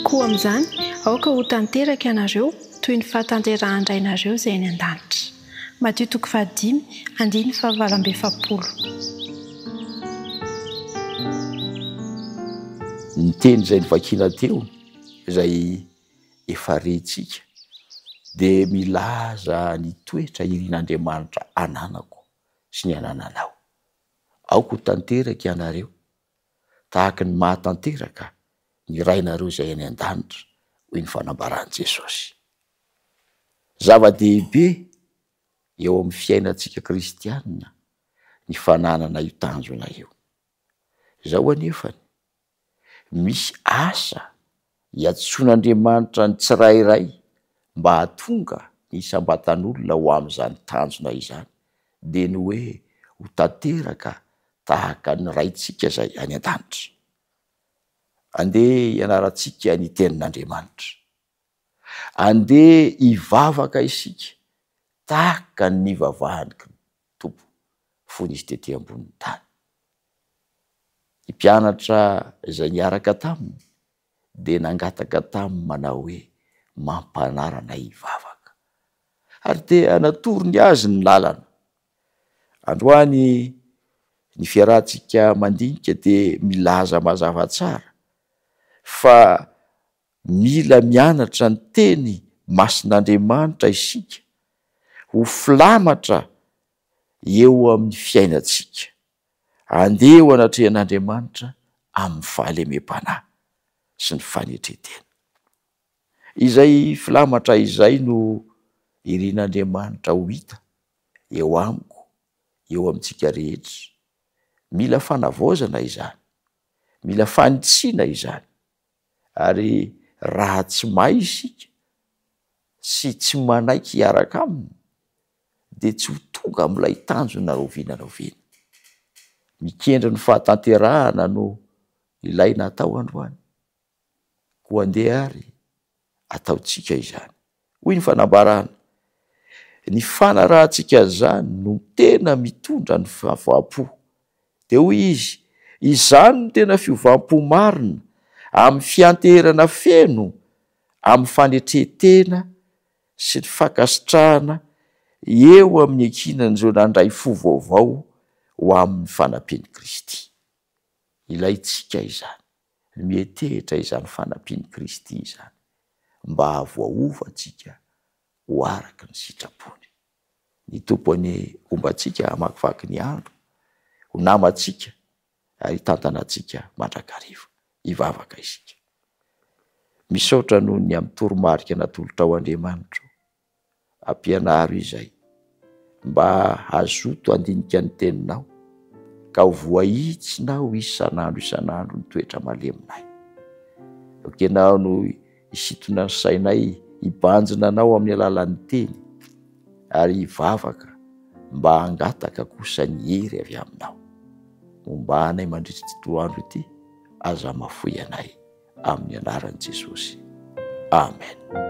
Koa amin'izany, aoka ho tanteraka ianareo, toy ny fahatanterahan-dRainareo izay any an-danitra. Matio toko fahadimy, andininy fahavalo amby efapolo. Ny teny izay novakiana teo, izay efa rentsika, dia milaza ny toetra irin'Andriamanitra ananako sy ny anananao. Aoka ho tanteraka ianareo, tahaka ny mahatanteraka ny Rainareo izay any an-danitra, hoy ny fanambaran'i Jesosy. Zava-dehibe eo amin'ny fiainantsika kristiana ny fananana io tanjona io. Izao anefany, misy asa iantsoan'Andriamanitra ny tsirairay mba hahatonga ny isam-batan'olona ho amin'izany tanjona izany, dia ny hoe ho tanteraka tahaka ny Raintsika izay any an-danitra. Andeha hianarantsika ny Tenin'Andriamanitra. Andeha hivavaka isika tahaka ny nivavahan'ny Tompo fony Izy tety ambonin'ny tany. Ny mpianatra izay niaraka taminy dia nangataka taminy manao hoe, Mampanara anay hivavaka. Ary dia natorony azy ny lalana. Androany ny fiarahantsika mandinika dia milaza mazava tsara fa mila mianatra ny teny masin'Andriamanitra isika ho filamatra eo amin'ny fiainantsika. Andeha eo anatrehan'Andriamanitra amin'ny fahalemem-panahy sy ny fanetren-tena. Izay filamatra izay no irin'Andriamanitra ho hita eo amiko, eo amintsika rehetra. Mila fanavaozana izany, mila fanitsiana izany, ary raha tsy mahay isika sy tsy manaiky hiaraka aminy dia tsy ho tonga amin'ilay tanjona na oviana na oviana. Mikendry ny fahatanterahana no ilaina atao androany, koa andeha ary ataontsika izany. Hoy ny fanambarana, Ny fanarahantsika an'izany no tena mitondra ny fiovam-po. Dia hoy izy, Izany no tena fiovam-po marina, amin'ny fianteherana feno amin'ny fanetren-tena sy ny fankasitrahana eo amin'ny ankinan'ireo nandray fo vaovao ho amin'ny fanampian'i Kristy. Ilaintsika izany, ny mietehitra izany fanampian'i Kristy izany, mba hahavoaova antsika ho araka ny sitrapony. Ny Tompo anie homba antsika hamakivaky ny andro, ho namantsika ary hitantana antsika mandrakariva. Hivavaka isika. Misaotra noho ny amin'ny toromarika natolotrao Andriamanitra o. Ampianaro izay mba hazoto handinika ny teninao ka ho voahitsinao isan'andro isan'andro ny toetra maleminay. Aoka ianao no hisintona ny sainay hibanjina anao amin'ny alalan'ny teny ary hivavaka mba hangataka kosa ny hery avy aminao. Momba anay mandritra ity andro ity, aza mafoy anay. Amin'ny anaran'i Jesosy. Amen.